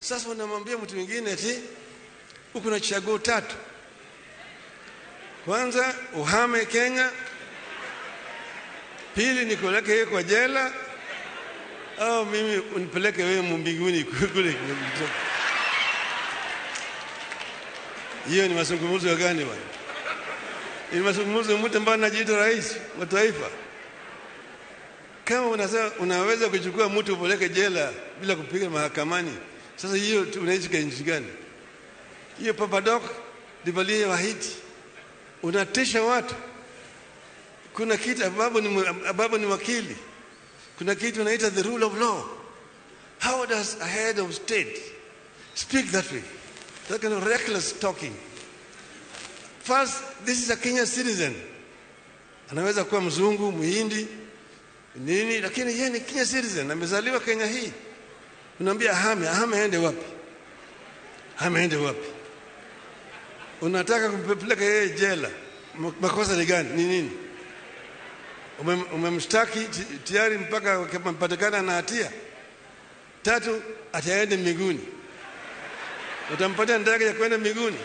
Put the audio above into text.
Sasa unamwambia mtu mwingine ati uko na chaguo tatu. Kwanza uhame Kenya, pili nikupeleke yeye kwa jela, au mimi unipeleke wewe mbinguni kule. Hiyo ni mazungumzo ya gani bwana? Ni mazungumzo ya mtu ambaye anajiita rais wa taifa. Kama unasema unaweza kuchukua mtu upeleke jela bila kupiga mahakamani, sasa hiyo unaishi kwa nchi gani? Hiyo Papa Doc Duvalie wa Haiti, unatisha watu. Kuna kitu ababu ni wakili, kuna kitu unaita the rule of law. How does a head of state speak that way? That kind of reckless talking. First, this is a Kenyan citizen. Anaweza kuwa mzungu, muhindi, nini, lakini yeye ni Kenya citizen, amezaliwa Kenya hii. Unaambia ahame, ahame aende wapi? Ahame aende wapi? Unataka kumpeleka yeye jela. Makosa ni gani? Ni nini? Umemshtaki tayari mpaka mpatikana na hatia. Tatu, ataende mbinguni. Utampatia ndege ya kwenda mbinguni?